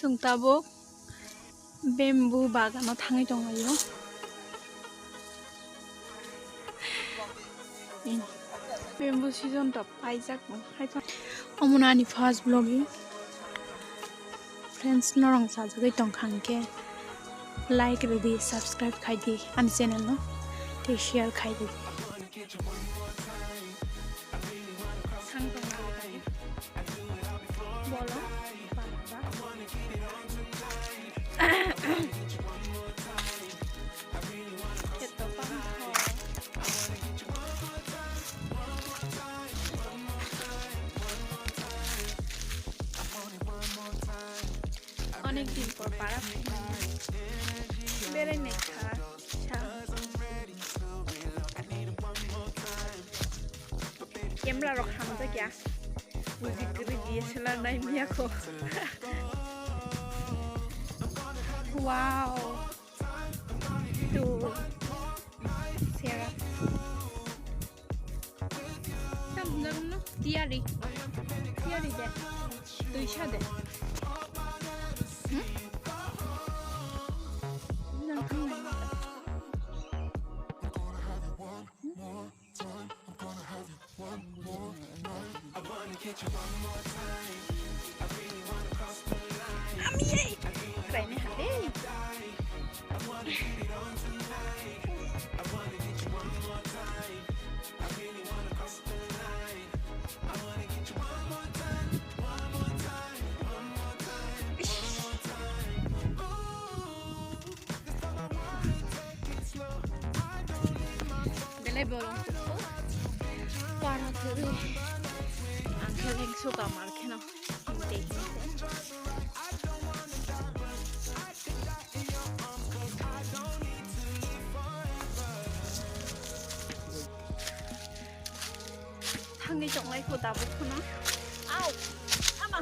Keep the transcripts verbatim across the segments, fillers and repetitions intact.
Chwng tabuk bamboo bagano thangwi tonglaio. Bamboo season rok paijak bo. Omono ani first vlogging. Friends, norok sajagwi tongkha hwnkhe like rwdi, subscribe khaidi ani channel no, tei share khaidi. Bolo. Onek din por para phai mani. Berai nai kha sa. Camera rok hamjak ya. Buji kwrwi D S L R nai miya kho. Wow. Tu. Sera. Tam jarum no? Tiyari. Tiyari de. Tuisa de. Hmm? Ami, hey! Krai ni hade. Belai bolong kuku. Para kwrwi. Ang khe lengso kamar kheno. Thangwi tonglai kho tabuk phano. Au! Ama!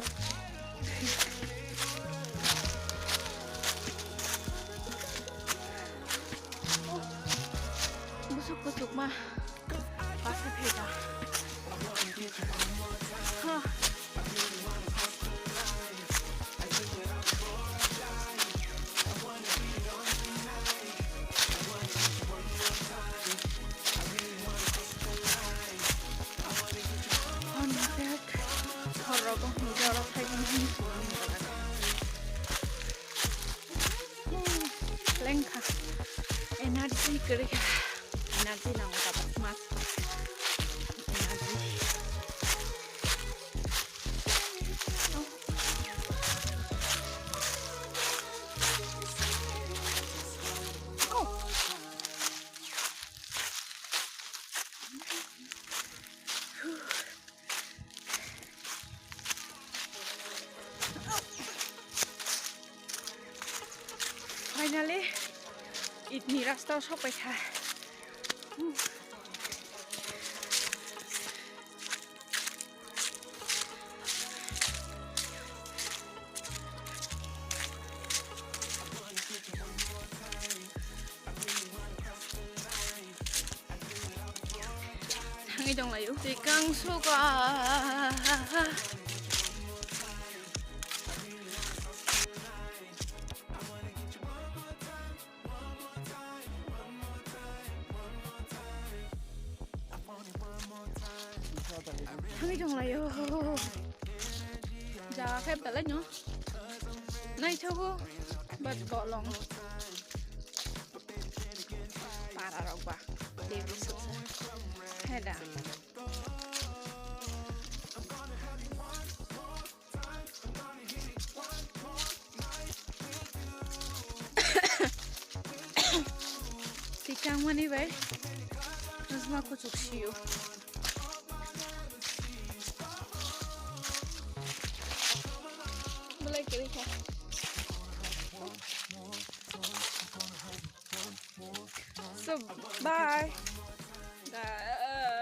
Oh, busuk kuchukma. Basa pheda. Ha. Hor rogo hwnwi jorok phai hwnwi lengkha. Energy kwrwi kha. Energy nango tabuk ma. Energy. Oh. Finally, itni rasta o sokpai kha. Thangwi tonglaio. Tikang suka. Thangwi tonglaio. Jaga khe belai no naithogo, but bolong. Para rok ba. Tei busuk sa. Heda. Tikang mani bai. Nusma kuchuk siyo. Belai kwrwi kha. So, bye. Da-